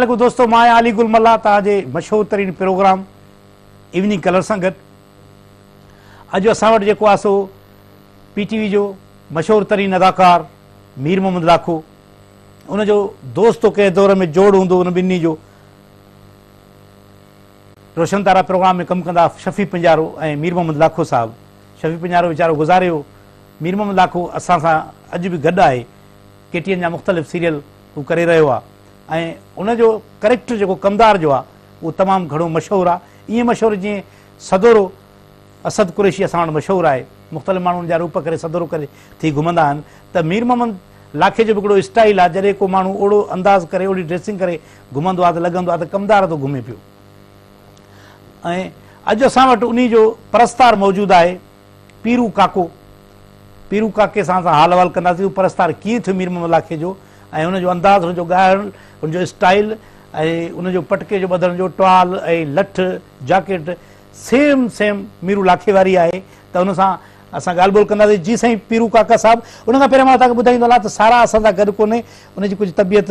عليڪم دوستو مان آهيان علي گل ملاح توهان جي مشهور ترين پروگرام ايوننگ ڪلر سان گڏ اڄ اسان وٽ جيڪو آهي سو پي ٽي وي جو مشهور ترين اداڪار مير محمد لاکو ان جو دوست ڪنهن دور ۾ جوڙ هوندو ان ٻنهي جو روشن تارا پروگرام ۾ ڪم ڪندا شفيع پنجارو ۽ مير محمد لاکو صاحب شفيع پنجارو ويچارو گذاري ويو مير محمد لاکو اسان سان اڄ به گڏ آهي ڪي ٽي اين جا مختلف سيريل هو ڪري رهيو آهي ۽ ان جو ڪريڪٽر جيڪو ڪمدار جو آهي اهو تمام گهڻو مشهور آهي ائين مشهور جيئن سدورو اسد قريشي اسان وٽ مشهور آهي مختلف ماڻهو ان جا روپ ڪري سدورو ڪري ٿي گهمندا آهن ته مير محمد لاکي جو به هڪڙو اسٽائيل آهي جڏهن ڪو ماڻهو اوڙو انداز ڪري اوڙي ڊريسنگ ڪري گهمندو آهي ته لڳندو آهي ته ڪمدار ٿو گهمي پيو ۽ اڄ اسان وٽ انهي جو پرستار موجود آهي پيرو ڪاڪو پيرو ڪاڪي سان اسان حال احوال ڪنداسين هو پرستار ڪيئن ٿيو مير محمد لاکي جو ۽ ان جو انداز ان جو ڳائڻ ان جو اسٽائيل ۽ ان جو پٽڪي جو ٻڌڻ جو ٽوال ۽ لٺ جاڪيٽ سيم سيم ميرو لاکي واري آهي ته ان سان اسان ڳالهه ٻولهه ڪنداسين جي سائين پيرو ڪاڪا صاحب ان کان پهريان مان توهان کي ٻڌائيندو هلان ته سارا اسان سان گڏ ڪونهي ان جي ڪجهه طبيعت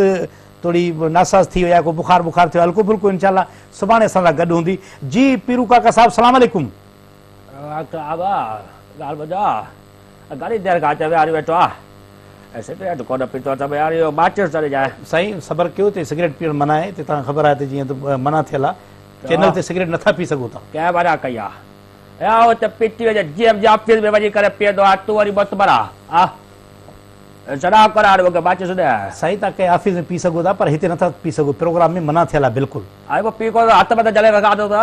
ٿوري ناساز ٿي وئي آهي ڪو بخار بخار ٿيو هلڪو ڦلڪو انشاء الله سڀاڻي اسان سان گڏ هوندي جي پيرو ڪاڪا صاحب سلام عليڪم. ابا ڳالهه ٻڌاء گهڻي دير کان هتي ويهاري ويٺو آ ۽ سگريٽ ڪونه پيتو اٿم يار اهو ماچيس ته ڏجانء. سائين صبر ڪيو هتي سگريٽ پيئڻ منع آهي هتي توهان کي خبر آهي ته جيئن ته منع ٿيل آهي چينل تي سگريٽ نٿا پي سگهو توهان. ڪنهن منع ڪئي آ يا هتي پي ٽي وي جي جي ايم جي آفيس ۾ وڃي ڪري پيئندو آهيان تون وري مطمئن آ آ سڏا ڪر هاڻي مونکي ماچيس ڏي. سائين توهان ڪنهن آفيس ۾ پي سگهو ٿا پر هتي نٿا پي سگهو پروگرام ۾ منع ٿيل آهي بلڪل. آء پوء پي ڪو هٿ ۾ ته جهلي ويهان ٿو ته.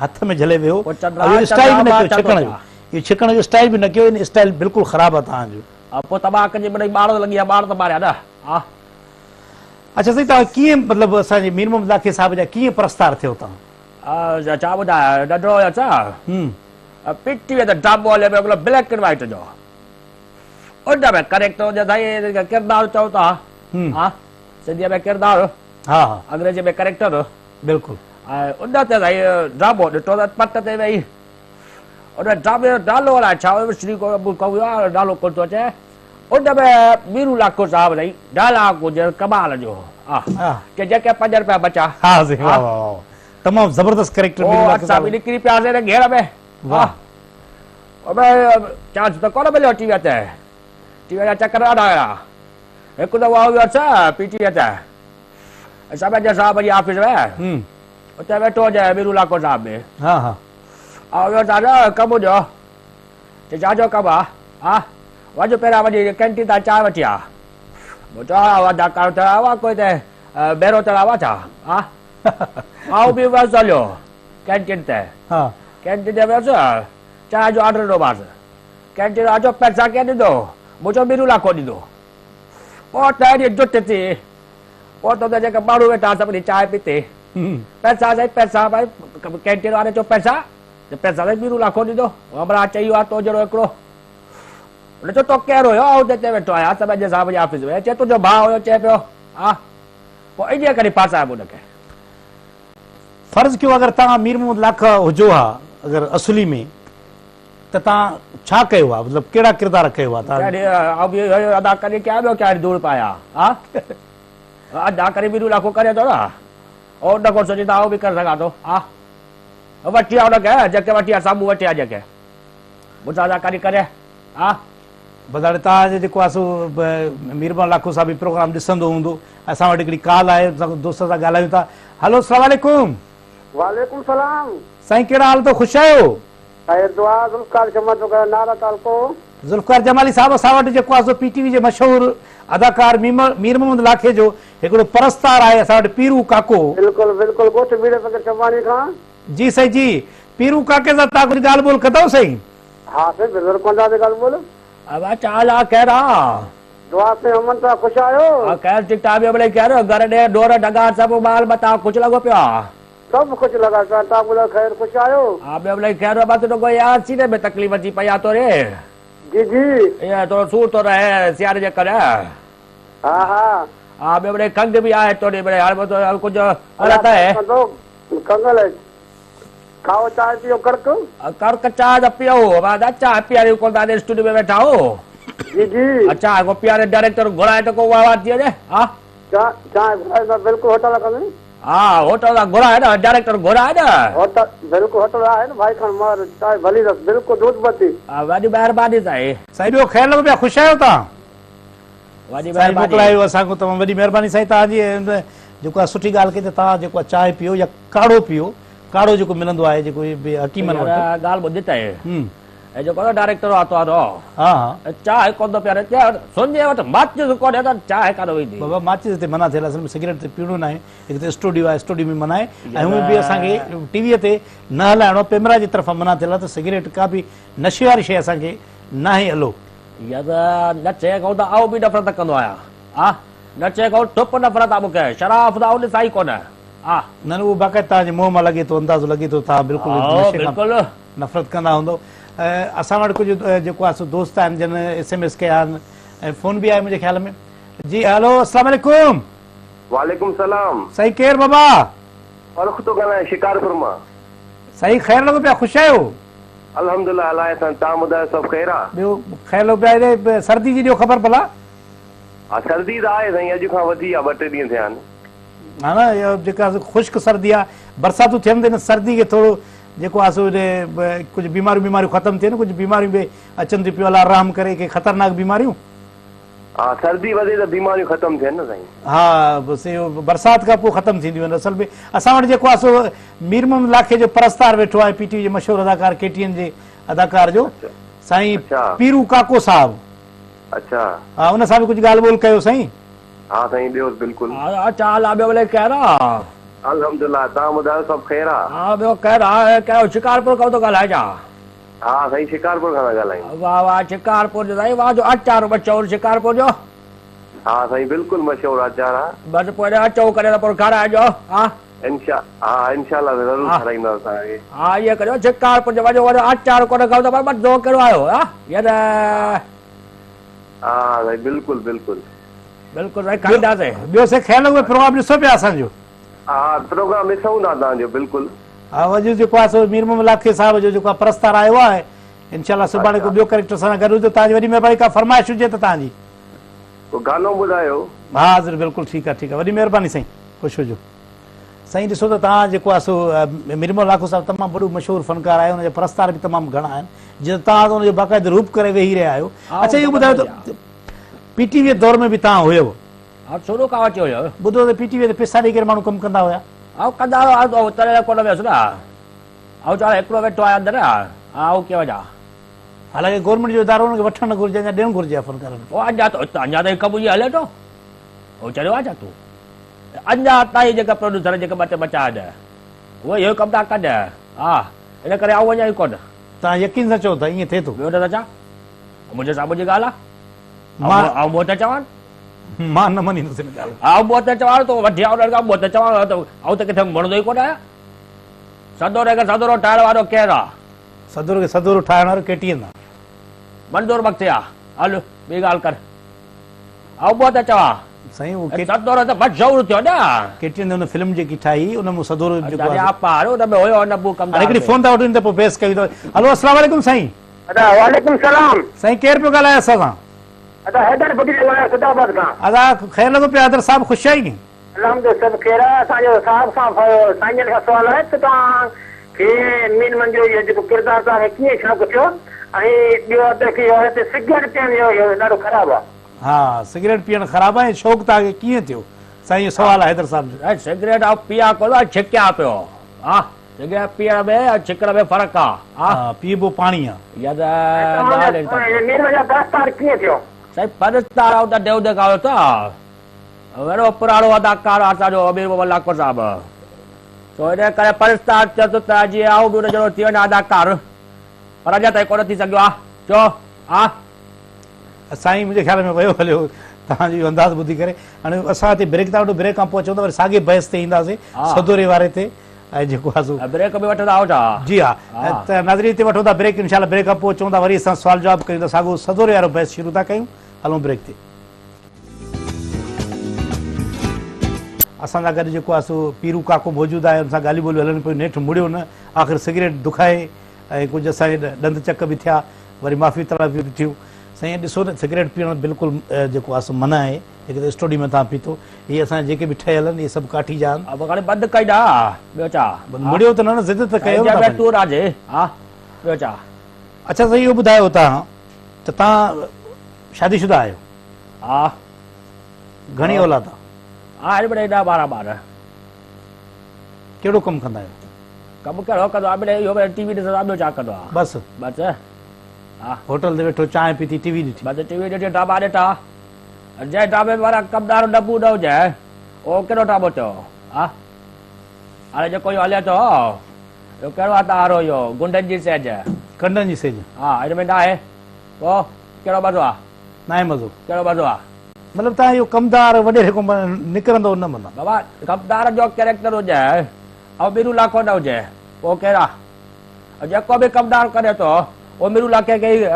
هٿ ۾ جهلي ويهو. اهو اسٽائيل به نه ڪيو ڇڪڻ جو. اهو ڇڪڻ جو اسٽائيل به نه ڪيو ان اسٽائيل بلڪل خراب آ توهان جو. پوء تماڪ جي مڙئي ٻاڙ لڳي آ ٻاڙ ته ماريا نه آ. اڇا سائين توهان ڪيئن مطلب اسان جي مير محمد لاکي صاحب جا ڪيئن پرستار ٿيو توهان. ڇا ٻڌايان ننڍڙو هيس پي ٽي وي تي ڊرامو هلي پيو هڪڙو بليڪ اينڊ وائيٽ جو ان ۾ ڪريڪٽر هجي سائين ڪردار چئو ٿا ها سنڌيء ۾ ڪردار ها ها انگريزي ۾ ڪريڪٽر بلڪل ۽ ان تي سائين ڊرامو ڏٺو ته پٽ تي ويهي ان ڊرامي جو نالو الائي ڇا هيو شري ڪو نالو ڪونه ٿو اچي ان ۾ ميرو لاکو صاحب سائين ڊائلاگ هجي ڪمال جو ها چي جيڪي 5 روپيا بچا ها سائين واه واه واه تمام زبردست ڪريڪٽر ميرو لاکو صاحب نڪري پياسين گهيڙ ۾ واه ابي چانس ته ڪونه مليو ٽي وي تي ٽي وي جا چڪر ڏاڍا هيا هڪ دفعو آئون ويس پي ٽي وي تي سميجر صاحب جي آفيس ۾ اتي ويٺو هجي ميرو لاکو صاحب به ها ها آئون ويس دادا ڪم هجو چي ڇا جو ڪم آ ها وڃ پهريان وڃي ڪينٽين تان چانهه وٺي آ مون چيو ها اداڪار ٿيڻ آيو آ ڪوئي هتي بيرو ٿيڻ آيو آ ڇا ها آئون به ويس هليو ڪينٽين تي ها ڪينٽين تي ويس چانهه جو آرڊر ڏنومانس ڪينٽين وارو چيو پئسا ڪير ڏيندو؟ مون چيو ميرو لاکو ڏيندو. پوء ته اهڙي جٺ ٿي. پوء ته اتي جيڪي ماڻهو ويٺا سڀني چانهه پيتي. پئسا سائين پئسا ڀائي ڪينٽين واري چيو پئسا؟ چيو پئسا سائين ميرو لاکو ڏيندو. همراهه چئي ويو آهي تو جهڙو هڪڙو. هن چيو تو ڪير هيو؟ آئون ته هتي ويٺو آهيان سميجي صاحب جي آفيس ۾. چي تنهنجو ڀاء هيو چئي پيو. ها پوء انهيء ڪري ڦاسايم ان کي. فرض ڪيو اگر توهان مير محمد لاکا هجو ها اگر اصلي ۾ ته توهان ڇا ڪيو ها مطلب ڪهڙا ڪردار ڪيو ها توهان؟ ڪهڙي آئون به اهو ادا ڪري ڪيان ٻيو ڪهڙي ڌوڙ پايا ها ادا ڪري ميرو لاکو ڪري ٿو نه او ان کان سوچي ته آئون به ڪري سگهان ٿو ها وٺي آ ان کي جيڪي وٺي آ سامهون وٺي آ جيڪي مون سان اداڪاري ڪري ها. بس هاڻي توهان جو جيڪو آهي سو ميربان لاکو صاحب هي پروگرام ڏسندو هوندو اسان وٽ هڪڙي ڪال آهي دوست سان ڳالهايون ٿا هلو السلام عليڪم. وعليڪم سلام. سائين ڪهڙا حال اٿو خوش آهيو. خير دعا ذوالفقار شمع ٿو ڳالهايان نارا تعلقو. ذوالفقار جمالي صاحب اسان وٽ جيڪو آهي سو پي ٽي وي جي مشهور اداڪار مير محمد لاکي جو هڪڙو پرستار آهي اسان وٽ پيرو ڪاڪو. بلڪل بلڪل ڳوٺ ميڙي فقير شماڻي کان. جي سائين جي پيرو ڪاڪي سان توهان ڪجهه ڳالهه ٻولهه ڪندؤ سائين. ها سائين ضرور ڪنداسين ڳالهه ٻولهه. ابا ڇا حال آ خير آ. دعا سائين امن توهان خوش آهيو. ها خير ٺيڪ ٺاڪ ٻيو ڀلي خير گهر ڏي ڍور ڍڳا سڀ مال متاع خوش لڳو پيو آ. سڀ خوش لڳا پيا آهن توهان ٻڌايو خير خوش آهيو. ها ٻيو ڀلي خير ابا تنهنجو يار سيني ۾ تڪليف اچي پئي آ توري. جي جي. ايئن ٿورو سور ٿو رهي سياري جي ڪري. ها ها. ها ٻيو ڀلي کنگهه به آهي ٿوري ڀلي هاڻي ڪجهه غلط آهي. کنگهه الائي کائو چانهه پيئو ڪڙڪ. ڪڙڪ چانهه ته پيئو ابا چانهه پياريون ڪونه ٿا اسٽوڊيو ۾ ويٺا آهيو. جي جي. چانهه ڪو پياري ڊائريڪٽر گهرائي ته ڪو واهه واهه ٿي وڃي ها. چانهه گهرائي ته بلڪل هوٽل کان. ها هوٽل تان گهرائي نه ڊائريڪٽر گهرائي نه. هوٽل بلڪل هوٽل آهي نه ڀائي کان مار چانهه ڀلي اٿس بلڪل دودھ پتي. ها وڏي مهرباني سائين. سائين ٻيو خير لڳو پيا خوش آهيو توهان. وڏي سائين مهرباني. موڪلايو اسان کان تمام وڏي مهرباني سائين توهان جي جيڪو آهي سٺي ڳالهه ڪئي ته توهان جيڪو آهي چانهه پيئو يا ڪاڙهو پيئو ڪاڙهو جيڪو ملندو آهي جيڪو حڪيمن وٽ. يار ڳالهه ٻڌ ته هي جيڪو نه ڊائريڪٽر آ توهان ها ها. چانهه ڪونه ٿو پياري سنجي وٽ ماچيس ڪونهي ته چانهه ڪانه ويندي. بابا ماچيس هتي منع ٿيل آهي اصل ۾ سگريٽ ته پيئڻو ناهي هڪ ته اسٽوڊيو آهي اسٽوڊيو ۾ منع آهي ۽ هونئن به اسان کي ٽي وي تي نه هلائڻو آهي پيمرا جي طرفان منع ٿيل آهي ته سگريٽ ڪا به نشي واري شيء اسان کي ناهي الو. يار نشي کان ته آئون به نفرت ڪندو آهيان ها نشي کان ٺپ نفرت آ مون کي شراب ته آئون ڏسان ئي ڪونه ها. نه نه اهو باقاعده توهان جي منهن مان لڳي ٿو اندازو لڳي ٿو توهان بلڪل نشي کان بلڪل نفرت ڪندا هوندؤ. اسان وٽ ڪجهه جيڪو آهي سو دوست آهن جن ايس ايم ايس ڪيا آهن ۽ فون به آهي منهنجي خيال ۾ جي هلو السلام عليڪم. وعليڪم سلام. سائين ڪير بابا؟ فرخ ٿو ڳالهايان شڪارپور مان. سائين خير لڳو پيا خوش آهيو؟ الحمدلله الله جي احسان توهان ٻڌايو سڀ خير آ؟ ٻيو خير لڳو پيا هيڏي سردي جي ڏيو خبر ڀلا. ها سردي ته آهي سائين اڄ کان وڌي آ ٻه ٽي ڏينهن ٿيا آهن. ها نه اهو جيڪا خشڪ سردي آ برساتون ٿين ته ان سردي کي ٿورو جيڪو آ سو ڪجهه بيماريون بيماريون ختم ٿين ڪجهه بيماريون به اچن ٿيون پيون الله رحم ڪري ڪي خطرناڪ بيماريون. ها سردي وڌي ته بيماريون ختم ٿين نه سائين. ها بس اهو برسات کان پوء ختم ٿينديون آهن اصل ۾ اسان وٽ جيڪو آ سو مير محمد لاکي جو پرستار ويٺو آهي پي ٽي وي جي مشهور اداڪار ڪي ٽي اين جي اداڪار جو سائين پيرو ڪاڪو صاحب. اڇا. ها ان سان به ڪجهه ڳالهه ٻولهه ڪيو سائين. ها سائين ٻيو بلڪل. ها ڇا حال آ ٻيو ڀلي خير آ. الحمدلله توهان ٻڌايو سڀ خير آ. ها ٻيو خير آ ڪهڙو شڪارپور کان ٿو ڳالهائين ڇا. ها سائين شڪارپور کان ٿا ڳالهايون. واه واه شڪارپور جو سائين واه جو آچار مشهور شڪارپور جو. ها سائين بلڪل مشهور آچار آ. بس پوء اچو ڪڏهن ته پوء کارائجو ها. انشاء ها انشاء الله ضرور کارائينداسين توهان کي. ها ائين ڪجو شڪارپور جو وڏو وڏو آچار ڪونه کائون ته مزو ڪهڙو آيو ها يار. ها سائين بلڪل بلڪل. بلڪل سائين کائينداسين. ٻيو سائين خيال اهي پروگرام ڏسو پيا اسان جو. ها پروگرام ڏسون ٿا توهان جو بلڪل. ها اڄ جيڪو آهي سو مير محمد لاکي صاحب جو جيڪو آهي پرستار آيو آهي انشاء الله سڀاڻي ڪو ٻيو ڪريڪٽر اسان سان گڏ هوندو توهان جي وڏي مهرباني ڪا فرمائش هجي ته توهان جي. ڪو گانو ٻڌايو. ها حاضر بلڪل ٺيڪ آهي ٺيڪ آهي وڏي مهرباني سائين خوش هجو. سائين ڏسو ته توهان جيڪو آهي سو مير محمد لاکو صاحب تمام وڏو مشهور فنڪار آهي ان جا پرستار به تمام گهڻا آهن جيئن توهان ته ان جو باقاعده روپ ڪري ويهي رهيا آهيو اڇا اهو ٻڌايو ته پي ٽي وي دور ۾ به توهان هيو. ها شروع کان وٺي هيو. ٻڌو ته پي ٽي وي تي پيسا ڏئي ڪري ماڻهو ڪم ڪندا هيا. آئون ڪندا هيا آئون تڏهن ڪونه ويس نه آئون چوان هڪڙو ويٺو آهي اندر آئون ڪيئن وڃان. حالانڪه گورنمينٽ جو ادارو ان کي وٺڻ نه گهرجي اڃا ڏيڻ گهرجي ها فنڪارن کي. پوء اڃا ته اڃا تائين ڪم ائين هلي ٿو. هو چريو آهي ڇا تون. اڃا تائين جيڪا پروڊيوسر جيڪا ٻه ٽي ٻچا آهن اهي اهو ڪم ٿا ڪن ها ان ڪري آئون وڃان ئي ڪونه. توهان يقين سان چئو ٿا ائين ٿئي ٿو. ٻيو نه ته ڇا منهنجي سامهون جي ڳالهه آهي. آئون منهن تي چوان. مان نه مڃيندس ان ڳالهه کي. آئون منهن تي چوان ٿو وٺي آئون کان منهن تي چوان ٿو آئون ته ڪٿي مڙندو ئي ڪونه آهيان. سدوري کي سدورو ٺاهڻ وارو ڪير آ؟ سدوري کي سدورو ٺاهڻ وارو ڪي ٽي اين آ. منظور مگسي آ. هل ٻي ڳالهه ڪر. آئون منهن تي چوان. سائين اهو ڪي سدورو ته مشهور ٿيو نه. ڪي ٽي اين تي ان فلم جيڪي ٺاهي ان ۾ سدورو جيڪو آ. اڇا پاڙ ان ۾ هيو ان بو ڪمدار. هاڻي هڪڙي فون ٿا وٺون ته پوء بحث ڪيون ٿا. هلو السلام عليڪم سائين. ادا وعليڪم السلام. سائين ڪير پيو ڳالهائي اسان سان؟ ادا حيدر فقير ڳالهايان سيد آباد کان. ادا خير لڳو پيو حيدر صاحب خوش آهين؟ الحمد سڀ خير آهي اسان جو صاحب کان سائين جن کان سوال آهي ته توهان کي مين منجو اهو جيڪو ڪردار توهان کي ڪيئن شوق ٿيو ۽ ٻيو ته کي اهو ته سگريٽ پيئڻ اهو ڏاڍو خراب آهي. ها سگريٽ پيئڻ خراب آهي ۽ شوق توهان کي ڪيئن ٿيو سائين اهو سوال آهي حيدر صاحب جو. سگريٽ آئون پيئان ڪونه آئون ڇڪيان پيو ها سگريٽ پيئڻ ۾ ۽ ڇڪڻ ۾ فرق آ. ها پيئبو پاڻي آ. يار ڳالهه ۽ توهان جو مير منجو پرستار ڪيئن ٿيو؟ سائين پرستار آئون ننڍي هوندي کان هيس وڏو پراڻو اداڪار آ اسان جو امير محمد لاکو صاحب سو ان ڪري پرستار ٿيس ته جيئن آئون به ان جهڙو ٿي وڃان اداڪار پر اڃا تائين ڪونه ٿي سگهيو آ ڇو آ. سائين منهنجي خيال ۾ ويو هليو توهان جو اهو انداز ٻڌي ڪري هاڻي اسان هتي بريڪ ٿا وٺون بريڪ کان پوء اچون ٿا وري ساڳي بحث تي اينداسين سدوري واري تي ۽ جيڪو آ سو بريڪ به وٺندا آهيو ڇا؟ جي ها ته ناظرين هتي وٺون ٿا بريڪ انشاء الله بريڪ کان پوء اچون ٿا وري اسان سوال جواب ڪيون ٿا ساڳو سدوري وارو بحث شروع ٿا ڪيون هلون بريڪ تي. اسان سان گڏ جيڪو آ سو پيرو ڪاڪو موجود آهي ان سان ڳالهيون ٻولهيون هلن پيون نيٺ مڙيو نه آخر سگريٽ دکائي ۽ ڪجهه اسان جي ڏند چڪ به ٿيا وري معافي طلبيون به ٿيون. سائين ڏسو ته سگريٽ پيئڻ بلڪل جيڪو آ سو منع آهي جيڪي ته اسٽوڊيو ۾ توهان پيتو هي اسان جا جيڪي به ٺهيل آهن اهي سڀ ڪاٺي جا آهن. ابا هاڻي بند ڪئي ڏا ٻيو ڇا. مڙيو ته نه نه ضد ته ڪيو نه توهان. تون راضي ها ٻيو ڇا. اڇا سائين اهو ٻڌايو توهان ته توهان شادي شده آهيو؟ ها. گهڻي اولاد آ؟ آهن مڙئي 10 12 ٻار. ڪهڙو ڪم ڪندا آهيو؟ ڪم ڪهڙو ڪندو آ مڙئي اهو ٽي وي ڏسندو آ ٻيو ڇا ڪندو آ. بس. بس. ها. هوٽل تي ويٺو چانهه پيتي ٽي وي ڏٺي. بس ٽي وي ڏٺي ڊراما ڏٺا. جنهن ڊرامي ۾ وارا ڪمدار ڊبو نه هجي اهو ڪهڙو ڊرامو ٿيو ها. هاڻي جيڪو اهو هلي ٿو اهو ڪهڙو آ تهارو اهو گنڊن جي سيج. ڪنڊن جي سيج. ها ان ۾ ناهي پوء ڪهڙو مزو آ. ناهي مزو. ڪهڙو مزو آ. مطلب تهان اهو ڪمدار وڏيري کان نڪرندو نه معنيٰ. بابا ڪمدار جو ڪيريڪٽر هجي ۽ ميرو لاکو نه هجي پوء ڪير آ. جيڪو به ڪمدار ڪري ٿو اهو ميرو لاکي کي ئي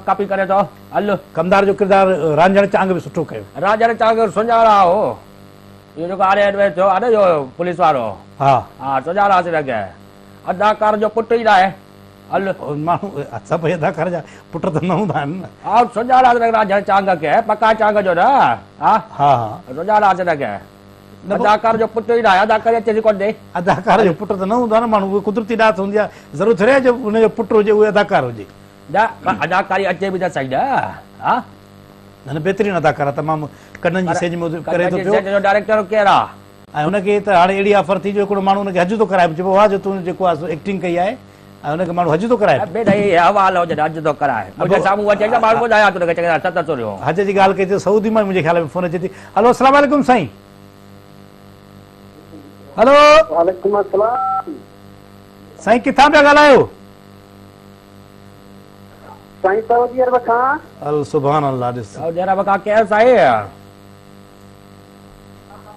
ڪاپي ڪري ٿو. هل. ڪمدار جو ڪردار رانجهڻ چانگ به سٺو ڪيو. رانجهڻ چانگ سڃاڻان هو. اهو جيڪو هاڻي ايڊوائيز ٿيو آهي نه اهو پوليس وارو. ها. ها سڃاڻانس هن کي. اداڪار جو پٽ ئي ناهي. هل. ماڻهو سڀئي اداڪار جا پٽ ته نه هوندا آهن نه. ها سڃاڻانس هن رانجهڻ چانگ کي. پڪا چانگ جو نه. ها. ها ها. سڃاڻانس هن کي. اداڪار جو پٽ ئي ناهي، اداڪاري اچيس ئي ڪونه ٿي. اداڪار جو پٽ ته نه هوندو آهي نه ماڻهو، اهي قدرتي ڏات هوندي آهي، ضروري ٿوري آهي جو ان جو پٽ هجي اهو اداڪار هجي. نه پر اداڪاري اچي به ته سهي نه ها. نه نه بهترين اداڪار آهي تمام ڪنن جي سيج ۾ ڪري ٿو پيو. ڪنن جي سيج جو ڊائريڪٽر ڪير آهي؟ ۽ هن کي ته هاڻي اهڙي آفر ٿي جو هڪڙو ماڻهو هن کي حج ٿو ڪرائي چئبو واهه جو تون جيڪو آهي سو ايڪٽنگ ڪئي آهي ۽ هن کي ماڻهو حج ٿو ڪرائي. ابي ڏئي اهي حوالا هجن حج ٿو ڪرائي. منهنجي سامهون اچي ته ماڻهو ٻڌايان تون کي چڱي طرح ست سوريون. حج جي ڳالهه ڪئي ته سعودي مان منهنجي خيال ۾ فون اچي ٿي. هلو السلام عليڪم سائين. هلو. وعليڪم السلام. سائين ڪٿان پيا ڳالهايو؟ سائين سعودي عرب کان. ال سبحان الله ڏس. سعودي عرب کان ڪير سائين؟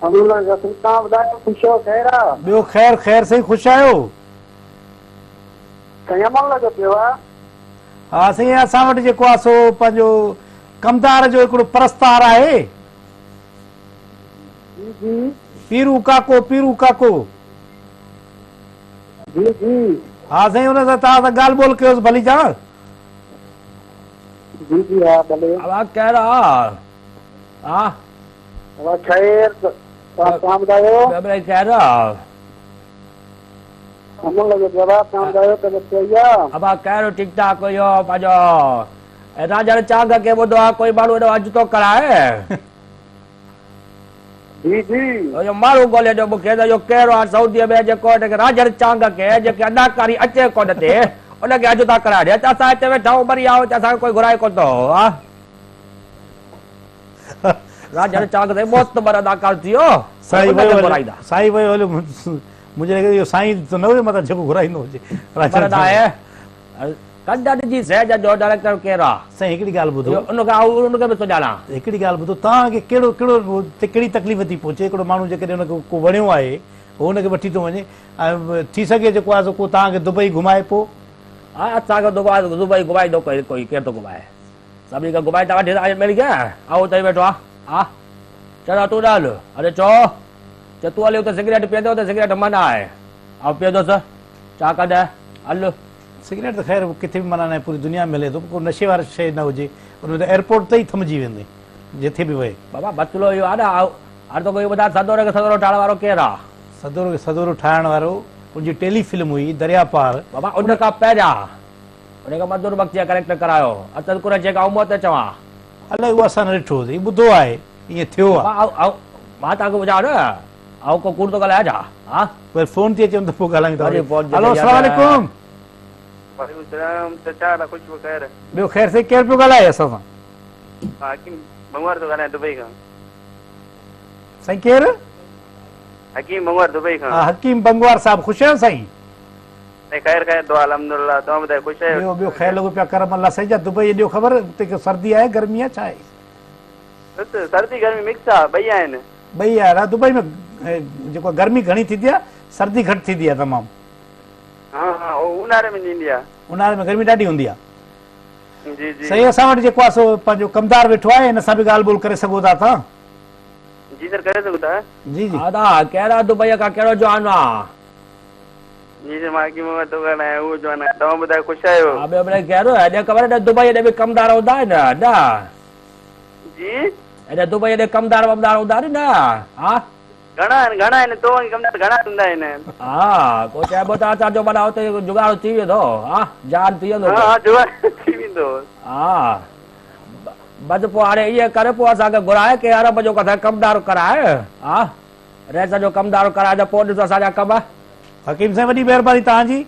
الله رسول تان ٻڌايو خوش آهيو خير آ؟ ٻيو خير خير سائين خوش آهيو؟ سائين امن لڳو پيو آ. ها سائين اسان وٽ جيڪو آ سو پنهنجو ڪمدار جو هڪڙو پرستار آهي. جي جي. پيرو ڪاڪو پيرو ڪاڪو. جي جي. ها سائين ان سان توهان سان ڳالهه ٻولهه ڪيوس ڀلي چان. جي جي ها ڀلي. اوا ڪير آ ها. اوا خير توهان ٻڌايو. ٻيو ڀلي خير آ. امن لڳو پيو آ توهان ٻڌايو طبيعت صحيح آ. ابا ڪهڙو ٺيڪ ٺاڪ اهو پنهنجو رانجهڻ چانگ کي ٻڌو آ ڪوئي ماڻهو ايڏو حج ٿو ڪرائي. جي جي. اهو ماڻهو ڳولي ڏيو مون کي ته اهو ڪهڙو آ سعودي ۾ جيڪو هن کي رانجهڻ چانگ کي جيڪي اداڪاري اچي ڪونه ٿي ان کي حج ٿا ڪرائين هتي اسان هتي ويٺا آهيون مري ويا آهيون هتي اسان کي ڪوئي گهرائي ڪونه ٿو ها. رانجهڻ چانگ سائين معتبر اداڪار ٿي ويو سائين ويو هليو سائين ويو هليو منهنجي لڳي اهو سائين ته نه هجي متان جيڪو گهرائيندو هجي پر ناهي ڪنڊن جي سيج جو ڊائريڪٽر ڪير آ؟ سائين هڪڙي ڳالهه ٻڌو ان کي آئون ان کي به سڃاڻان. هڪڙي ڳالهه ٻڌو توهان کي ڪهڙو ڪهڙو ڪهڙي تڪليف ٿي پهچي هڪڙو ماڻهو جيڪڏهن ان کي ڪو وڻيو آهي هو ان کي وٺي ٿو وڃي ۽ ٿي سگهي جيڪو آهي سو ڪو توهان کي دبئي گهمائي پوء. ها اسان کي دبئي گهمائيندو ڪوئي ڪير ٿو گهمائي. سڀني کي گهمائي ٿا وٺي ٿا اچن ملي کي آئون اتي ئي ويٺو آهيان. ها چوندو تون نه هل. اڙي ڇو؟ چي تون هلي اتي سگريٽ پيئندين اتي سگريٽ منع آهي. آئون پيئندس ڇا ڪندين هل. سگريٽ ته خير ڪٿي به منع ناهي پوري دنيا ۾ هلي ٿو پر ڪو نشي واري شيء نه هجي ان ۾ ته ايئرپورٽ تي ئي ٿمجي ويندين جٿي به وهي. بابا مسئلو اهو آهي نه آئون هاڻي توکي اهو ٻڌايان سدوري کي سدورو ٺاهڻ وارو ڪير آهي؟ سدورو کي سدورو ٺاهڻ وارو ان جي ٽيلي فلم هئي دريا پار. بابا ان کان پهريان ان کي منظور بخشيء ڪريڪٽر ڪرايو. اسد قريشيء کي آئون موت چوان. الائي اهو اسان نه ڏٺو هوندو. ٻڌو آهي ائين ٿيو آهي. بابا آئون مان توهان کي ٻڌايان نه آئون ڪو ڪوڙ ٿو ڳالهايان ڇا؟ ها. وري فون ٿي اچي ان دفعو ڳالهايون ٿا وري. هلو السلام عليڪم. وعليڪم السلام چچا الله خوش بخير. ٻيو خير سائين ڪير پيو ڳالهائي اسان سان؟ مان حڪيم بنگوار ٿو ڳالهايان دبئي کان. سائين ڪير؟ حڪيم بنگوار دبئي کان. ها حڪيم بنگوار صاحب خوش آهيو سائين؟ سائين خير خير دعا الحمدلله توهان ٻڌايو خوش آهيو؟ ٻيو ٻيو خير لڳو پيو آهي ڪرم الله سائين جا دبئي ڏيو خبر اتي سردي آهي گرمي آهي ڇا آهي؟ بس سردي گرمي مڪس آهي ٻئي آهن. ٻئي آهي دبئي ۾ جيڪو گرمي گهڻي ٿيندي آهي سردي گهٽ ٿيندي آهي تمام. ها ها اهو اونهاري ۾ ٿيندي آهي. اونهاري ۾ گرمي ڏاڍي هوندي آهي. جي جي. سائين اسان وٽ جيڪو آهي سو پنهنجو ڪمدار ويٺو آهي هن سان به ڳالهه ٻولهه ڪري سگهو ٿا توهان. جي سر ڪري سگهون ٿا. جي جي. ادا ڪهڙا دبئي کان ڪهڙو جوان آ. جي جي مان حڪيم محمد ٿو ڳالهايان اهو چوان توهان ٻڌايو خوش آهيو؟ ها ٻيو ڀلي خير هيڏي خبر هيڏي دبئي ڏي به ڪمدار هوندا آهن نه؟ جي. هيڏي دبئي ڏي ڪمدار ومدار هوندا آهن نه؟ ها. گهڻا آهن گهڻا آهن تو وانگي ڪمدار گهڻا هوندا آهن. ها ڪو چئبو ته اسان جو معنيٰ اتي جگاڙ ٿي ويندو ها جان ٿي ويندو. ها ها جگاڙ ٿي ويندو. ها بس پوء هاڻي ائين ڪر پوء اسان کي گهرائي ڪنهن عرب جو ڪٿان ڪمدار ڪرائي ها. رئيس جو ڪمدار ڪرائي ته پوء ڏس اسان جا ڪم. حڪيم سائين وڏي مهرباني توهان جي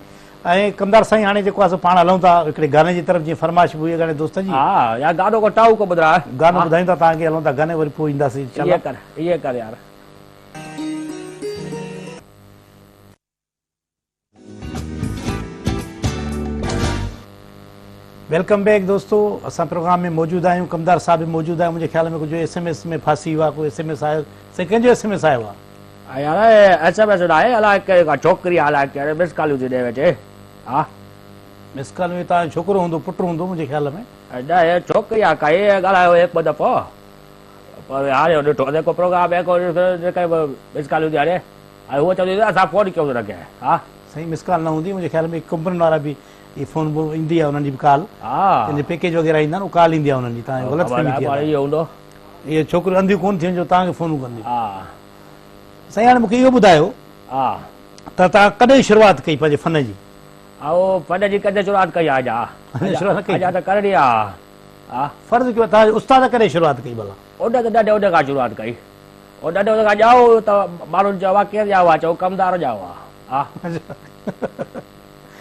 ۽ ڪمدار سائين هاڻي جيڪو آهي سو پاڻ هلون ٿا هڪڙي گاني جي طرف جيئن فرمائش به هئي اڳاڻي دوست جي. ها يار گانو ڪو ٽائو ڪو ٻڌراء. گانو ٻڌايون ٿا توهان کي هلون ٿا گاني وري پوء اينداسين انشاء الله. ائين ڪر ائين ڪر يار. Welcome back دوستو اسان پروگرام ۾ موجود آهيون ڪمدار صاحب به موجود آهي منهنجي خيال ۾ ڪجهه ايس ايم ايس ۾ ڦاسي ويو آهي ڪو ايس ايم ايس آيو سائين ڪنهن جو ايس ايم ايس آيو آهي؟ يار ايس ايم ايس ناهي الائي ڪهڙي ڪا ڇوڪري آهي الائي ڪهڙي مس ڪاليون ٿي ڏي ويٺي ها مس ڪاليون توهان جو ڇوڪرو هوندو پٽ هوندو منهنجي خيال ۾. نه هي ڇوڪري آهي ڪائي ڳالهايو هڪ ٻه دفعو پر هاڻي ڏٺو اٿئي ڪو پروگرام ۾ ڪو مس ڪاليون ٿي هڻي. ۽ هوء چوندي هئي ته اسان فون ڪيون هن کي ها. سائين مس ڪال نه هوندي منهنجي خيال ۾ ڪمپنين وارا به اهي فون بون ايندي آهي انهن جي به ڪال ها. جن جي پيڪيج وغيره ايندا آهن اهو ڪال ايندي آهي انهن جي توهان کي غلط فهمي ٿي آهي. اهو هوندو. اهي ڇوڪريون انڌيون ڪونه ٿيون جو توهان کي فونون ڪنديون. ها. سائين هاڻي مونکي اهو ٻڌايو ها. ته توهان ڪڏهن شروعات ڪئي پنهنجي فن جي؟ آئون فن جي ڪڏهن شروعات ڪئي آهي اڃا. اڃا شروعات نه ڪئي. اڃا ته ڪرڻي آهي. ها. فرض ڪيو توهان جي استاد ڪڏهن شروعات ڪئي ڀلا؟ ان ته ڏاڍي ان کان شروعات ڪئي. او ڏاڍو ان کان ڄائو هيو ته ماڻهن چيو آ ڪير ڄائو آ چئو ڪمدار ڄائو آ ها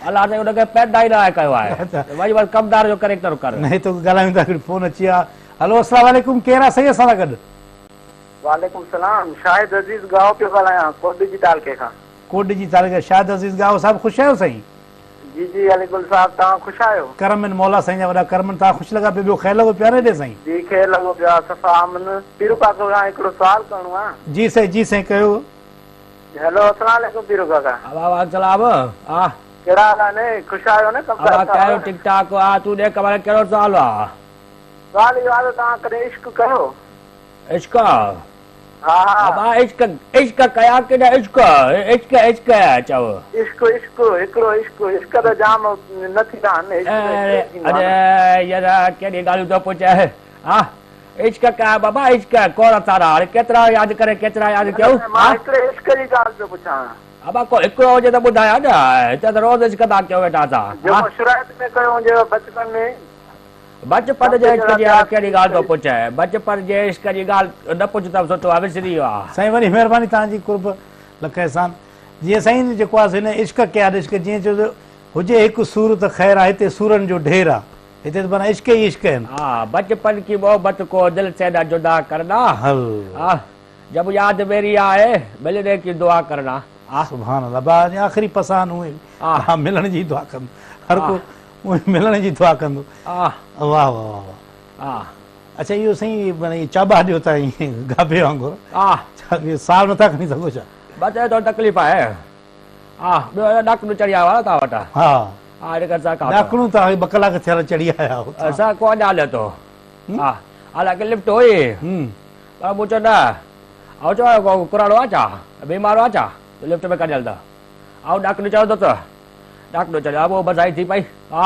الله سائين ان کي پيدا ئي ناهي ڪيو آهي وڃ بس ڪمدار جو ڪريڪٽر ڪر. نه هتو ڳالهايون ٿا هڪڙي فون اچي آ هلو اسلام عليڪم ڪير آ سائين اسان سان گڏ. وعليڪم السلام شاهد عزيز ڳاهو پيو ڳالهايان ڪوڏجي تعلقي کان. ڪوڏجي تعلقي شاهد عزيز ڳاهو صاحب خوش آهيو سائين. جي جي علي گل صاحب توهان خوش آهيو. ڪرم آهن مولا سائين جا وڏا ڪرم آهن توهان خوش لڳا پيو ٻيو خير لڳو پيو آهي نه هيڏي سائين. جي خير لڳو پيو آهي صفا امن پيرو ڪاڪو کان هڪڙو سوال ڪرڻو آهي. جي سائين جي سائين ڪيو. هيلو اسلام عليڪم پيرو ڪاڪا. ابا وعليڪم سلام آ. ڪهڙا حال آهن خوش آهيو نه ڪم ابا ڪهڙو ٺيڪ ٺاڪ آ تون ڏي خبر ڪهڙو سوال آ. سوال اهو آهي ته توهان ڪڏهن عشق ڪيو. عشق ها ابا عشق عشق ڪيا ڪي نه عشق عشق عشق چئو. عشق عشق هڪڙو عشق عشق ته جام نه ٿيندا آهن عشق ته هڪڙو ئي ٿيندو آهي نه. اڙي يار ڪهڙي ڳالهيون ٿو پڇين ها عشق ڪيا بابا عشق کوڙ سارا هاڻي ڪيترا ياد ڪري ڪيترا ياد ڪيون نه مان هڪڙي عشق جي ڳالهه پيو پڇان. ابا ڪو هڪڙو هجي ته ٻڌايان نه هتي ته روز عشق ٿا ڪيون ويٺا اسان. جيڪو شروعات ۾ ڪيو هجيو بچپن ۾. بچپن جي عشق جي يار ڪهڙي ڳالهه ٿو پڇين. بچپن جي عشق جي ڳالهه نه پڇ ته سٺو آهي وسري ويو آهي. سائين وڏي مهرباني توهان جي قرب لک احسان جيئن سائين جيڪو آهي سو هن عشق ڪيا عشق جيئن چيو ته هجي هڪ سور ته خير آ هتي سورن جو ڍير آ هتي ته معنيٰ عشق ئي عشق آهن. ها بچپن ڪي محبت ڪو دل سي نه جدا ڪرنا ها جب ياد ميري آئي ملني ڪي دعا ڪرنا ها. سبحان الله با آخري پساهه اهي ها ملڻ جي دعا ڪندو هر ڪو اهي ملڻ جي دعا ڪندو. واه واه واه واه. اڇا اهو سائين معنيٰ اهي چاٻا ڏيو ٿا ائين گابي وانگر. ڇا اهي ساهه نٿا کڻي سگهو ڇا؟ بس اهي ٿوري تڪليف آهي. ها ٻيو اهي ڏاڪڻيون چڙهي آيو آهيان نه توهان وٽ. ها. ها ان ڪري ساهه کان. ڏاڪڻون ته 2 ڪلاڪ ٿيا چڙهي آيا آهيو. ساهه ڪو اڃا هلي ٿو. ها حالانڪه لفٽ هئي. پر مون چيو نه. آئون چيو ڪو ڪراڙو آهيان ڇا؟ بيمار آهيان ڇا؟ لفٽ ۾ ڪڏهن هلندا. آئون ڏاڪڻيون چڙهندس. ڏاڪڻيون چڙهيا پوء بس ٿي پئي ها.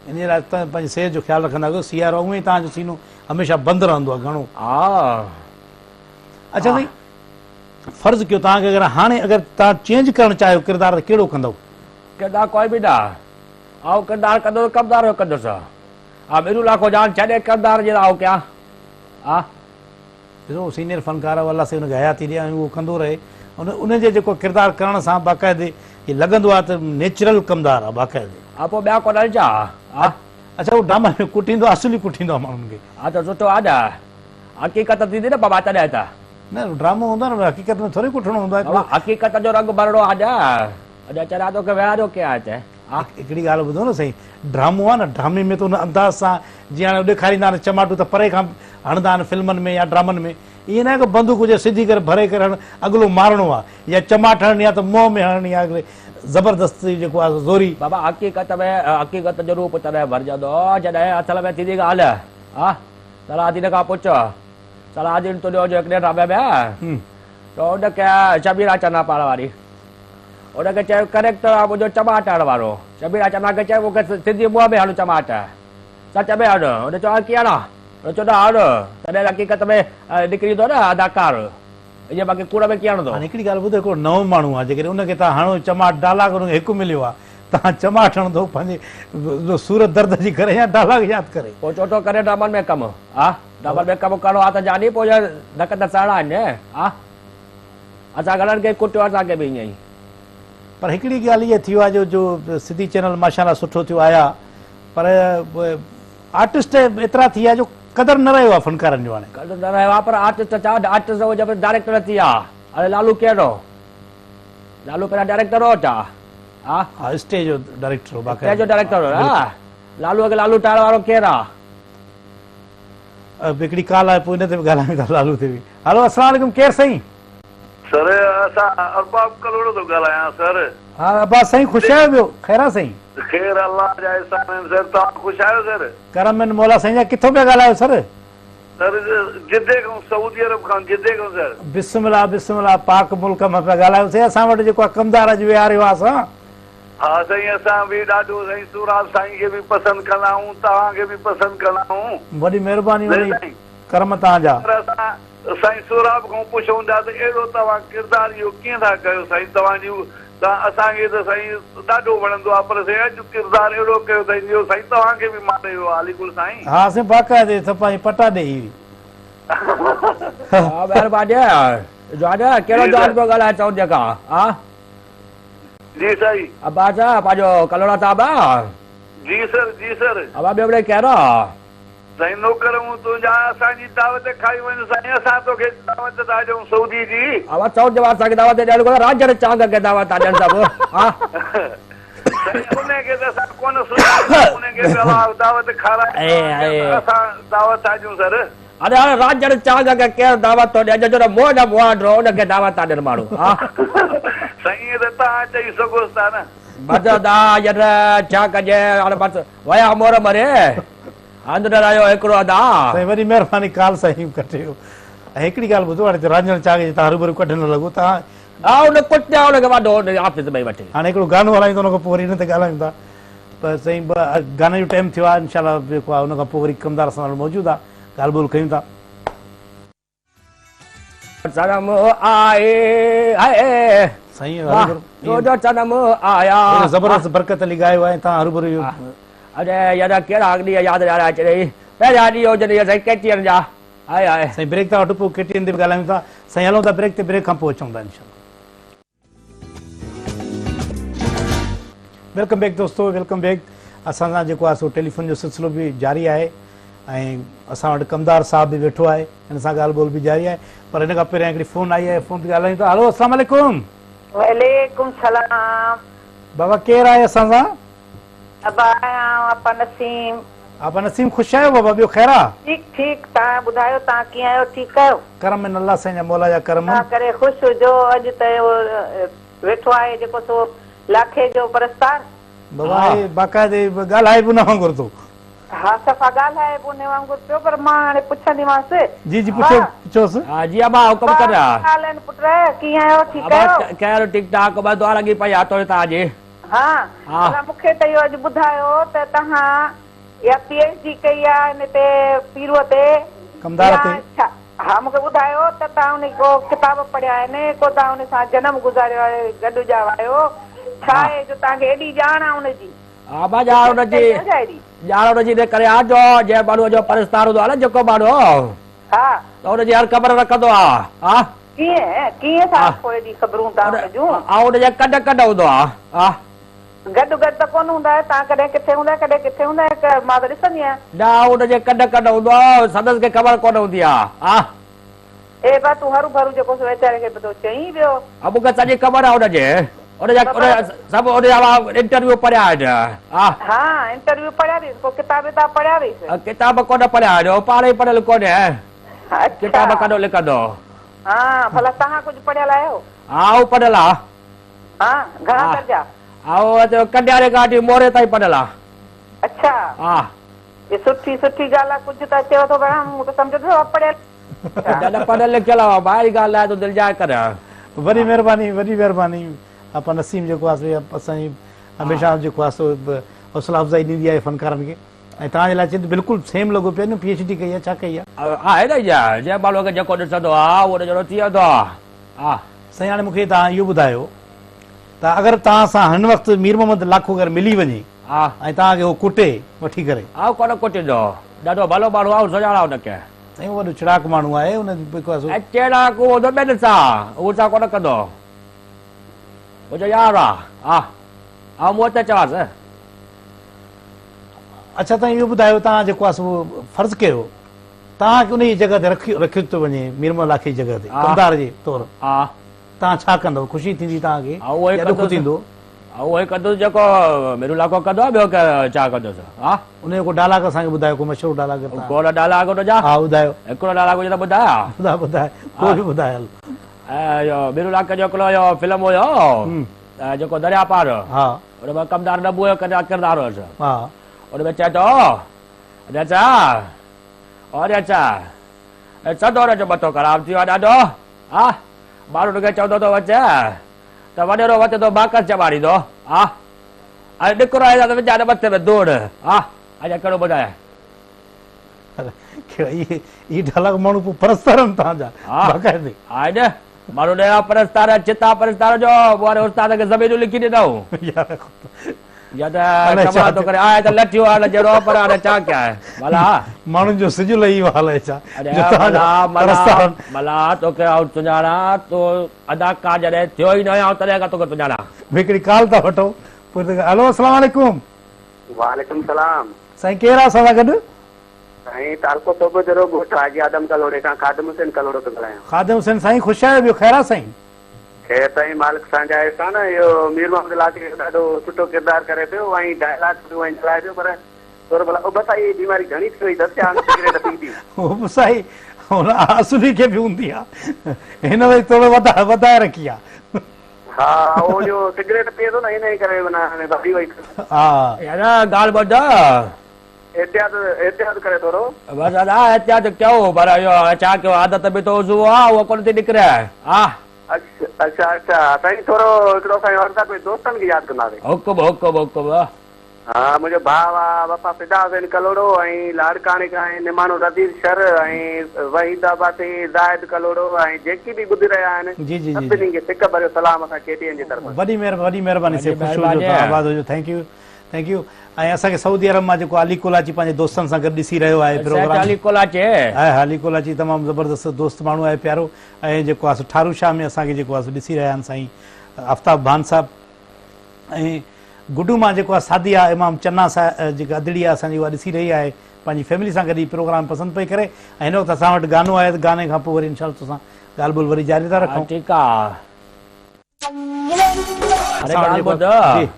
انهيء لاء توهان پنهنجي صحت جو خيال رکندا ڪيو. سيارو اونئن ئي توهان جو سينو هميشه بند رهندو آهي گهڻو. ها. اڇا سائين فرض ڪيو توهان کي اگر هاڻي اگر توهان چينج ڪرڻ چاهيو ڪردار ته ڪهڙو ڪندؤ؟ ڪردار ڪوئي به نه. آئون ڪردار ڪندس ڪمدار جو ڪندس. ها ميرو لاکو جان ڇڏي ڪردار جي ته آئون ڪيان ها. ڏسو سينيئر فنڪار آهي الله سائين ان کي حياتي ڏي ۽ اهو ڪندو رهي ان ان جي جيڪو ڪردار ڪرڻ سان باقاعدي هي لڳندو آهي ته نيچرل ڪمدار آهي باقاعدي. ها پوء ٻيا ڪونهن ڇا ها. اڇا هو ڊراما ۾ ڪٽيندو آهي اصلي ڪٽيندو آهي ماڻهن کي. ها ته سٺو آهي نه حقيقت ٿيندي نه بابا تڏهن ته. نه ڊرامو هوندو آهي نه حقيقت ۾ ٿوري ڪٽڻو هوندو آهي. بابا حقيقت جو رنگ ڀرڻو آهي نه اڄ چريا توکي ويهاريو ڪنهن آهي هتي. ها هڪڙي ڳالهه ٻڌو نه سائين ڊرامو آهي نه ڊرامي ۾ ته ان انداز سان جيئن هاڻي ڏيکاريندا آهن چماٽون ته پري کان هڻندا آهن فلمن ۾ يا ڊرامن ۾ ائين ناهي ڪو بندوق هجي سڌي ڪري ڀري ڪري هڻ اڳلو مارڻو آهي يا چماٽ هڻڻي آهي ته منهن ۾ هڻڻي آهي اڳلي زبردست جيڪو آهي زوري. بابا حقيقت ۾ حقيقت جو روپ تڏهن ڀرجندو جڏهن اصل ۾ ٿيندي ڳالهه ها صلاح الدين کان پڇ صلاح الدين تنهنجو جو هڪڙي ڊرامي ۾ ته ان کي شبيرا چنا پاڙ واري. ان کي چيو ڪريڪٽر آ منهنجو چماٽ هڻڻ وارو. شبيرا چنا کي چيو مون کي سڌي منهن ۾ هڻ چماٽ. سچ ۾ هڻ. هن چيو هاڻ ڪيئن هڻان؟ هن چيو نه هڻ. تڏهن حقيقت ۾ نڪري ايندو نه اداڪار. ائين باقي ڪوڙ ۾ ڪيئن هڻندو؟ هاڻي هڪڙي ڳالهه ٻڌو هڪڙو نئون ماڻهو آ جيڪڏهن ان کي توهان هڻو چماٽ ڊالاگ ان کي هڪ مليو آ توهان چماٽ هڻندو پنهنجي سور درد جي ڪري يا ڊالاگ ياد ڪري. پوء ڇو ٿو ڪرين ڊرامن ۾ ڪم؟ ها ڊرامن ۾ ڪم ڪرڻو آ ته جاني پوء ڌڪ ته سهڻا آهن نه ها. اسان گهڻن کي ڪٽيو اسان کي به ائين ئي. پر هڪڙي ڳالهه اها ٿي آ جو جو سنڌي چينل ماشاءالله سٺو ٿيو آيا پر آرٽسٽ ايترا ٿي ويا جو قدر نه رهيو آ فنڪارن جو هاڻي. قدر نه رهيو آ پر آرٽسٽ ڇا آرٽسٽ هو جب ڊائريڪٽر ٿي ويا اڙي لالو ڪير هو لالو پهريان ڊائريڪٽر هو ڇا ها. ها اسٽيج جو ڊائريڪٽر هو باقاعده. اسٽيج جو ڊائريڪٽر هو نه لالو کي لالو ٺاهڻ وارو ڪير آ. هڪڙي ڪال آهي پوء ان تي به ڳالهايون ٿا لالو تي به. هلو السلام عليڪم ڪير سائين. سر اسان ارباب ڪلهوڙو ٿو ڳالهايان سر. ها عباس سائين خوش آهيو ٻيو خير آ سائين. خير الله جا احسان آهن سر توهان خوش آهيو سر. ڪرم آهن مولا سائين جا ڪٿو پيا ڳالهايو سر. سر جدي کان سعودي عرب کان جدي کان سر. بسم الله بسم الله پاڪ ملڪ مان پيا ڳالهايو سائين اسان وٽ جيڪو آ ڪمدار اڄ ويهاريو آ اسان. ها سائين اسان به ڏاڍو سائين سهراب سائين کي به پسند ڪندا آهيون توهان کي به پسند ڪندا آهيون. وڏي مهرباني وڏي ڪرم توهان جا. سر اسان سائين سهراب کان پڇون ٿا ته اهڙو توهان ڪردار اهو ڪيئن ٿا ڪيو سائين توهان جي اسان کي ته سائين ڏاڍو وڻندو آهي پر سائين اڄ ڪردار اهڙو ڪيو اٿئي جو سائين توهان کي به ماري ويو آهي علي گل سائين. ها سائين باقاعدي صفا ائين پٽا ڏئي وئي. ها مهرباني جوان ڪهڙو جوان پيو ڳالهائي سعودي کان ها. جي سائين. عباس پنهنجو ڪلهوڙا صاحب آ. جي سر جي سر. ابا ٻيو ٻڙي ڪير آ. سائين نوڪر هون تنهنجا اسان جي دعوت کائي وڃ سائين اسان توکي دعوت ٿا ڏيون سعودي جي. ابا سعودي وارا اسان کي دعوت ڏين ڪونه رانجهڙ چانگ کي دعوت ٿا ڏين سڀ ها. سائين انهي کي ته اسان ڪونه سڃاڻون انهي کي به الله دعوت کارائي اسان دعوت ٿا ڏيون سر. اڙي هاڻي رانجهڙ چانگ کي ڪير دعوت ٿو ڏئي اڄ جو منهن نه مهانڊو ان کي دعوت ٿا ڏين ماڻهو ها. سائين ائين ته توهان چئي سگهوس ٿا نه. بس ادا ير ڇا ڪجي هاڻي بس ويا مور مري هنڌ نه رهيو هڪڙو ادا. سائين وڏي مهرباني ڪال سائين ڪٽيو ۽ هڪڙي ڳالهه ٻڌو هاڻي رانجهڙ چانگ جي تان هروڀرو ڪڍڻ لڳو تان ها ان ڪٽيا ان کي واڍو ان آفيس ۾ وٺي. هاڻي هڪڙو گانو هلايون ٿا ان کان پوء وري ان تي ڳالهايون ٿا. پر سائين گاني جو ٽائيم ٿيو آهي انشاء الله جيڪو آهي ان کان پوء وري ڪمدار اسان سان موجود آهي ڳالهه ٻولهه ڪيون ٿا. صنم آئي هاء سائين واھ تنهنجو صنم آيا. اهڙو زبردست برڪت علي ڳايو آهي تان هروڀرو اهو. اڙي يار ڪهڙا ڏينهن ياد ڏياري اچ رهي پهريان ڏينهن هو جڏهن سائين ڪي ٽي اين جا هاء هاء. سائين بريڪ تان وٺو پوء ڪي ٽي اين تي به ڳالهايون ٿا سائين هلون ٿا بريڪ تي بريڪ کان پوء اچون ٿا انشاء الله. Welcome back دوستو welcome back اسان سان جيڪو آهي سو ٽيليفون جو سلسلو به جاري آهي ۽ اسان وٽ ڪمدار صاحب به ويٺو آهي ان سان ڳالهه ٻولهه به جاري آهي پر ان کان پهريان هڪڙي فون آئي آهي فون تي ڳالهايون ٿا هلو السلام عليڪم. وعليڪم سلام. بابا ڪير آهي اسان سان؟ ابا آهيان آپا نسيم. آپا نسيم خوش آهيو بابا ٻيو خير آ؟ ٺيڪ ٺيڪ توهان ٻڌايو توهان ڪيئن آهيو ٺيڪ آهيو؟ ڪرم آهن الله سائين جا مولا جا ڪرم الله ڪري خوش هجو اڄ ته اهو ويٺو آهي جيڪو سو لاکي جو پرستار. بابا هي باقاعدي ڳالهائي به ان وانگر ٿو. ها صفا ڳالهائي به ان وانگر پيو پر مان هاڻي پڇنديمانس. جي جي پڇو پڇوس. ها جي ابا حڪم ڪر. ابا ڪهڙا حال آهن پٽ ڪيئن آهيو ٺيڪ آهيو. ابا خير ٺيڪ ٺاڪ بس دعا لڳي پئي آ توڙي توهان جي. ها ڀلا مون کي ته اهو اڄ ٻڌايو ته توهان يا پي ايڇ ڊي ڪئي آ ان تي پيروء تي ڪمدار يا تي. ڇا؟ ها مون کي ٻڌايو ته توهان ان ڪو ڪتاب پڙهيا آهن ڪو توهان ان سان جنم گذاريو آهي گڏ ڄاوا آهيو ڇا آهي جو توهان کي ايڏي ڄاڻ آ ان جي. ها ابا ڄاڻ ان جي ڄاڻ ان جي ان ڪري آ جو جنهن ماڻهوء جو پرستار هوندو آ نه جيڪو ماڻهو ها. ته ان جي هر خبر رکندو آ ها. ڪيئن ڪيئن ٿا رکو ايڏي خبرون توهان ان جون. ها ان جي ڪڍ ڪڍ هوندو آ ها. گڏ گڏ ته ڪونه هوندا آهيو توهان ڪڏهن ڪٿي هوندا آهيو ڪڏهن ڪٿي هوندا آهيو مان ته ڏسندي آهيان. نه ان جي ڪڍ ڪڍ هوندو آ سندس کي خبر ڪونه هوندي آ ها. اي با تون هرو ڀرو جيڪو سو ويچاري کي به ٿو چئين پيو. ها مون کي سڄي خبر آ ان جي ان جا ان جا سڀ ان جا مان انٽرويو پڙهيا آهن ها. ها انٽرويو پڙهيا اٿئيس ڪو ڪتاب وتاب پڙهيا اٿئيس. ڪتاب ڪونه پڙهيا آهن هو پاڻ ئي پڙهيل ڪونهي. ڪتاب ڪڏو لکندو. ها ڀلا توهان ڪجهه پڙهيل آهيو؟ ها آئون پڙهيل آهيان. ها گهڻا درجا؟ آئون ڪنڊياري کان وٺي موري تائين پڙهيل آهيان. اڇا. ها. هي سٺي سٺي ڳالهه آهي ڪجهه ته اچيو ٿو ڀيڻا مون ته سمجهيو ته سڀ پڙهيل. نه نه پڙهيل لکيل آهيان ڀائي اهڙي ڳالهه ناهي تون دلجاء ڪر. وڏي مهرباني وڏي مهرباني. آپا نسيم جيڪو آهي سو اسان جي هميشه جيڪو آهي سو حوصلا افزائي ڏيندي آهي فنڪارن کي ۽ توهان جي لاء چئي ته بلڪل سيم لڳو پيو نه پي ايڇ ڊي ڪئي آهي ڇا ڪئي آهي. آهي نه اها جنهن ماڻهو کي جيڪو ڏسندو آهي اهو ان جهڙو ٿي ويندو آهي. سائين هاڻي مون کي توهان اهو ٻڌايو ته اگر توهان سان هن وقت مير محمد لاکو اگر ملي وڃي ۽ توهان کي هو ڪٽي وٺي ڪري. آئون ڪونه ڪٽيندو ڏاڍو ڀلو ماڻهو آهي آئون سڃاڻان ان کي. سائين هو وڏو چڙاڪ ماڻهو آهي ان جيڪو آهي سو. ۽ چيڙاڪ هوندو ٻين سان مون سان ڪونه ڪندو. منهنجو يار آ. آ. آئون منهن تي چوانس. اڇا تائين اهو ٻڌايو توهان جيڪو آ سو فرض ڪيو توهان کي انهيء جڳهه تي رکيو رکيو ٿو وڃي مير محمد لاکي جي جڳهه تي ڪمدار جي طور توهان ڇا ڪندؤ خوشي ٿيندي توهان کي يا ڏک ٿيندو؟ آئون اهو ئي ڪندس جيڪو ميرو لاکو ڪندو آهي ٻيو ڇا ڪندس. ها. انهيء جو ڪو ڊائلاگ اسان کي ٻڌايو ڪو مشهور ڊائلاگ توهان. ڪو نه ڊائلاگ ان جا. ها ٻڌايو. هڪڙو ڊائلاگ هجي ته ٻڌايان. ٻڌاء ٻڌاء ڪو به ٻڌاء هل. ۽ اهو ميرو لاکي جو هڪڙو اهو فلم هيو جيڪو دريا پار. ها. ان ۾ ڪمدار ڏبو جو ڪردار هيس. ها. ان ۾ چئي ٿو چاچا او چاچا سدور جو مٿو خراب ٿي ويو آهي ڏاڍو ها ماڻهن کي چوندو ٿو وڃي ته وڏيرو وتي ٿو باڪس چٻاڙيندو ها ۽ ڏڪر آهي ته وجهان مٿي ۾ ڌوڙ ها اڃا ڪهڙو ٻڌايان. اهي ڊائلاگ ماڻهو پوء پرستار آهن توهان جا باقاعدي. آهي نه ماڻهو ڏيڻا پرستار چتا پرستار جو واري استاد کي زمينون لکي ڏنائون. يا ته ڪمال ٿو ڪري آهي ته لٺيون هڻڻ جهڙو پر هاڻي ڇا ڪيان ڀلا. ماڻهن جو سج لهي ويو الائي ڇا جو توهان جا پرستار آهن. ڀلا توکي آئون سڃاڻان تو اداڪار جڏهن ٿيو ئي نه آهين آئون تڏهن کان توکي سڃاڻان. هڪڙي ڪال ٿا وٺون پوء هلو اسلام عليڪم. وعليڪم سلام. سائين ڪير آ اسان سان گڏ؟ سائين تعلقو صوڀوديرو ڳوٺ حاجي آدم ڪلهوڙي کان خادم حسين ڪلهوڙو پيو ڳالهايان. خادم حسين سائين خوش آهيو ٻيو خير آ سائين؟ خير سائين مالڪ سان جا احسان اهو مير محمد لاکي ڏاڍو سٺو ڪردار ڪري پيو ۽ ڊائلاگ به اونئي چلائي پيو پر ٿورو ڀلا اڀسائي جي بيماري گهڻي ٿي وئي اٿس يا سگريٽ پي پي. اڀسائي هن اصلي کي به هوندي آ هن وري ٿورو وڌائي رکي آ. ها اهو جو سگريٽ پيئي ٿو نه انهي ڪري معنيٰ هاڻي وڌي وئي اٿس. ها. يار ڳالهه ٻڌ. احتياط احتياط ڪري ٿورو. بس ادا احتياط ڪيو پر اهو ڇا ڪيو عادت به ته عضوو آ اهو ڪونه ٿي نڪري ها. اڇا اڇا سائين ٿورو هڪڙو اسان جو عرض آ ڪجهه دوستن کي ياد ڪنداسين. حڪم حڪم حڪم. ها منهنجو ڀاء آ وفا فدا حسين ڪلهوڙو ۽ لاڙڪاڻي کان آهن نماڻو رضير شر ۽ وحيد عباسي زاهد ڪلهوڙو ۽ جيڪي به ٻڌي رهيا آهن جي جي جي سڀني کي سڪ ڀريو سلام اسان ڪي ٽي اين جي طرفان. وڏي وڏي مهرباني وڏي سي خوش هجو مهرباني. توهان آباد هجو thank you thank you ۽ اسان کي سعودي عرب مان جيڪو علي ڪولاچي پنهنجي دوستن سان گڏ ڏسي رهيو آهي سيٺ پروگرام علي ڪولاچي. ها ها علي ڪولاچي تمام زبردست دوست ماڻهو آهي پيارو ۽ جيڪو آهي سو ٺارو شاهه ۾ اسان کي جيڪو آهي سو ڏسي رهيا آهن سائين آفتاب ڀان صاحب ۽ گڊو مان جيڪو آهي سعديه امام چنا صاحب جيڪا ادڙي آهي اسان جي اها ڏسي رهي آهي پنهنجي فيملي سان گڏ هي پروگرام پسند پئي ڪري ۽ هن وقت اسان وٽ گانو آهي ته گاني کان پوء وري انشاء الله توسان ڳالهه ٻولهه وري جاري ٿا ها رکون. ٺيڪ آ. هاڻي اسان وٽ ڳالهه جيڪو ٻڌ جي.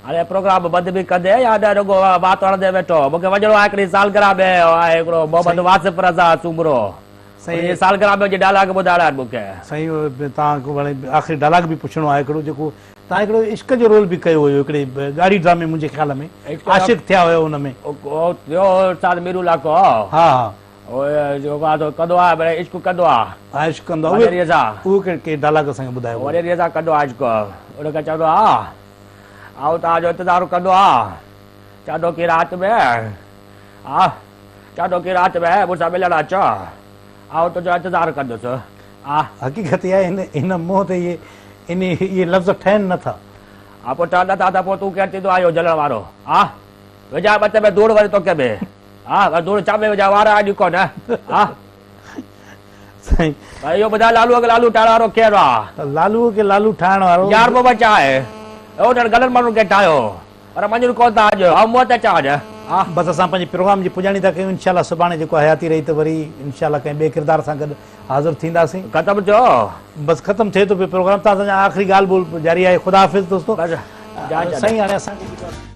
هاڻي پروگرام بند به ڪندي يا نه رڳو وات هڻندي ويٺو مون کي وڃڻو آهي هڪڙي سالگرهه ۾ آهي هڪڙو محمد سائين واصف رضا سومرو ان جي سائين سالگرهه ۾ وڃي ڊائلاگ ٻڌائڻا آهن مون کي. سائين توهان کان هاڻي آخري ڊائلاگ به پڇڻو آهي هڪڙو جيڪو توهان هڪڙو عشق جو رول به ڪيو هيو هڪڙي ڳاڙهي ڊرامي منهنجي خيال ۾ عشق جو عاشق ٿيا هيو ان ۾. اهو ٿيو هو استاد ميرو لاکو. ها ها. اهو جيڪو آهي سو ڪندو آهي پر عشق ڪندو آهي. ها عشق ڪندو آهي. وڏيري سان. اهو ڪهڙي ڊائلاگ اسان کي ٻڌايو. وڏيري سان ڪندو آهي عشق. ان کي چوندو آهي آئون توهان جو انتظار ڪندو آهيان چانڊوڪي رات ۾ ها چانڊوڪي رات ۾ مون سان ملڻ اچ آئون تنهنجو انتظار ڪندس. ها. حقيقت اها آهي هن منهن تي اهي انهي اهي لفظ ٺهن نه ٿا. ها پوء ٺهن نه ٿا ته پوء تون ڪير ٿيندو آهين اهو جهلڻ وارو ها وجهان ٻت ۾ ڌوڙ وري توکي به ها وري ڌوڙ ڇا ۾ وجهان وار آهن ئي ڪونه ها. سائين. پر اهو ٻڌاء لالوء کي لالو ٺاهڻ وارو ڪير آ؟ لالوء کي لالو ٺاهڻ وارو. يار محمد شاهه آهي. اهو انهن غلط ماڻهن کي ٺاهيو پر مڃين ڪونه ٿا اڄ آئون منهن تي چوان ها. بس اسان پنهنجي پروگرام جي پڄاڻي ٿا ڪيون انشاء الله سڀاڻي جيڪو حياتي رهي ته وري انشاء الله ڪنهن ٻئي ڪردار سان گڏ حاضر ٿينداسين. ختم ٿيو. بس ختم ٿئي ٿو پيو پروگرام توهان سان آخري ڳالهه ٻولهه جاري آهي خدا حافظ دوستو بس جان سائين هاڻي اسان کي جيڪو.